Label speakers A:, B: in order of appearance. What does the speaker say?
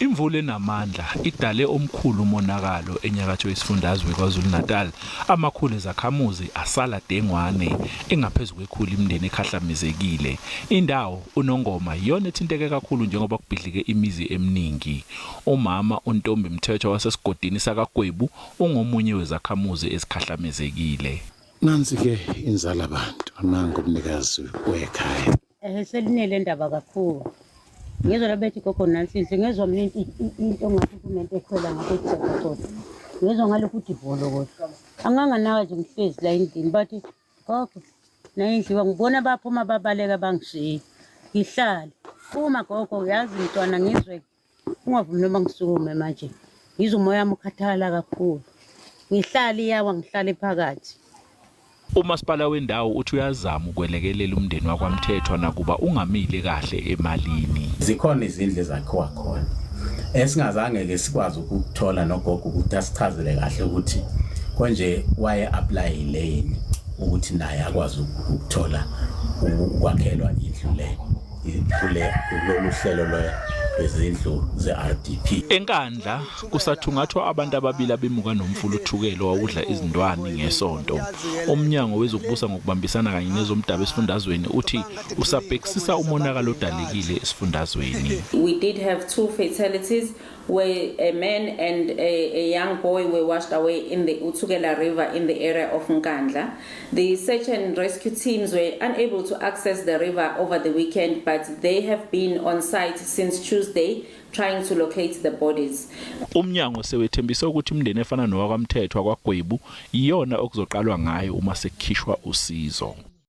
A: Imvula enamandla idale omkhulu umonakalo enyakatho yesifundazwe KwaZulu-Natal. Amakhulu ezakhamuzi asala dengwane engaphezu kwekhulu imindeni ekhahlamezekile. Indawo uNongoma iyona ethinteke kakhulu njengoba kubhidlike imizi eminingi. Umama uNtombi Mthethwa wasesigodini sakaGwebu ungomunye wezakhamuzi ezikhahlamezekile.
B: Nansi-ke inzalabantu, nangu umnikazi wekhaya.
C: Eh selinele ndaba kakhulu. Ngizwa la bethi gogo nansi indlu ngezwa mina into ngathi kunento ekhwela ngakho icoco. Ngezwa ngalokhu uthi volo kodwa. Anganganaka nje ngihlezi la endlini bathi gogo nayindliwa ngibona baphuma babaleka bangishiya. Ngihlale. Uma gogo uyazi mntwana ngizwe Ungavumi noma ngisukume manje. Ngizwa umoya wami ukhathala kakhulu. Ngihlale iyawa ngihlale phakathi.
A: Umasipala wendawo uthi uyazama ukwelekelela umndeni wakwaMthethwa nakuba ungamile kahle emalini.
B: Zikhona izindlu ezakhiwa khona esingazange-ke sikwazi ukukuthola nogogo ukuthi asichazele kahle ukuthi konje waye applyile yini ukuthi naye akwazi ukuthola ukwakhelwa indlu le. kule kulolu hlelo lwezindlu ze-RDP.
A: Enkandla kusathungathwa abantu ababili abemuka nomfula uThukela owawudla izindwani ngeSonto. Umnyango wezokubusa ngokubambisana kanye nezomdabu esifundazweni uthi usabhekisisa umonakalo odalekile esifundazweni.
D: We did have two fatalities where a man and a, a young boy were washed away in the Utsukela River in the area of Nkandla. The search and rescue teams were unable to access the river over the weekend, but they have been on site since Tuesday trying to locate the bodies.
A: Umnyango sewethembise ukuthi imindeni efana nowakwaMthethwa kwaGwebu iyona okuzoqalwa ngayo uma sekukhishwa usizo.